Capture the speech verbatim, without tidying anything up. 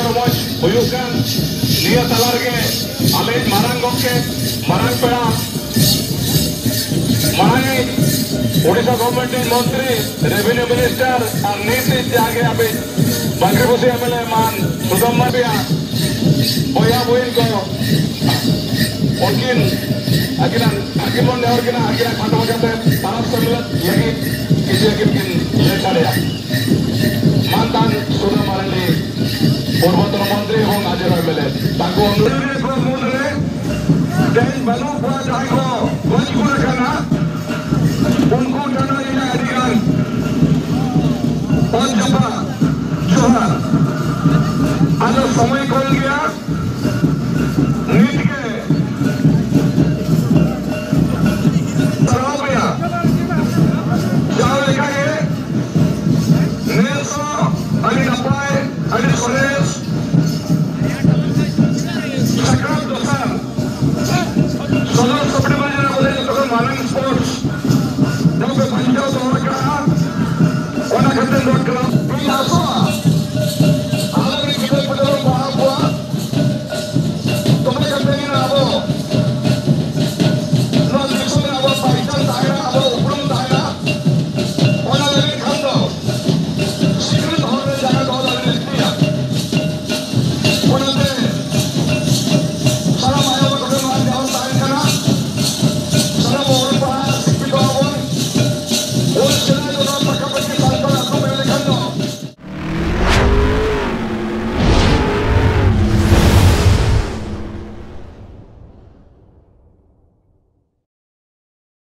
ᱨᱚᱢᱚᱡᱽ ᱦᱩᱭᱩᱜ ᱠᱟᱱ ᱱᱤᱭᱟᱹ ᱛᱟᱞᱟ ᱨᱮᱜᱮ ᱟᱞᱮ ᱢᱟᱨᱟᱝ ᱜᱚᱢᱠᱮ, ᱢᱟᱨᱟᱝ ᱯᱮᱲᱟ, ᱢᱟᱨᱟᱝ ᱤᱡ ᱳᱰᱤᱥᱟ ᱜᱚᱵᱷᱚᱨᱱᱢᱮᱱᱴ ᱨᱤᱱ ᱢᱚᱱᱛᱨᱤ, ᱨᱮᱵᱷᱮᱱᱤᱭᱩ ᱢᱤᱱᱤᱥᱴᱟᱨ ᱟᱨ ᱱᱤᱛ ᱤᱡ ᱡᱟᱜᱮ ᱟᱯᱮ ᱵᱟᱸᱠᱨᱤᱯᱚᱥᱤ ᱮᱢ ᱮᱞ ᱮ ᱢᱟᱱ ᱥᱩᱫᱟᱢ ᱢᱟᱨᱰᱤᱭᱟ ᱵᱚᱭᱦᱟ ᱵᱚᱦᱤᱱ ᱠᱚ, ᱩᱱᱠᱤᱱ ᱟᱹᱠᱤᱱᱟᱜ, ᱟᱹᱠᱤᱱ ᱵᱚᱱ ᱱᱮᱦᱚᱨ ᱠᱤᱱᱟ, ᱟᱹᱠᱤᱱᱟᱜ ᱠᱷᱟᱴᱚ ᱢᱟᱪᱷᱟᱛᱮ ᱛᱟᱨᱟᱥ ᱥᱮᱢᱞᱮᱫ ᱞᱟᱹᱜᱤᱫ ᱠᱤᱪᱷᱩ ᱟᱹᱠᱤᱱ ᱠᱤᱱ ᱞᱟᱹᱭ ᱥᱟᱰᱮᱭᱟ᱾ ᱢᱟᱱ ᱛᱟᱱ ᱥᱩᱫᱟᱢ ᱢᱟᱨᱟᱱᱰᱤ, ᱯᱩᱨᱵᱚᱛᱚᱱ ᱢᱚᱱᱛᱨᱤ ᱮᱵᱚᱝ ᱟᱡᱚᱨ ᱮᱢ ᱮᱞ ᱮ, ᱛᱟᱠᱚ ᱚᱱᱩᱨᱳᱫᱷ ᱠᱚ ᱢᱩᱫᱽᱨᱮ ᱛᱮᱦᱮᱧ ᱵᱟᱹᱱᱩᱜ ᱠᱚᱣᱟ, ᱡᱟᱦᱟᱸᱭ ᱠᱚ ᱜᱚᱡ ᱜᱩᱨ ᱟᱠᱟᱱᱟ, ᱩᱱᱠᱩ ᱴᱷᱮᱱ ᱤᱧᱟᱹᱜ ᱟᱹᱰᱤ ᱜᱟᱱ ᱚᱛ ᱡᱟᱯᱟᱜ ᱡᱚᱦᱟᱨ᱾ ᱟᱫᱚ ᱥᱚᱢᱚᱭ ᱠᱚᱢ ᱜᱮᱭᱟ᱾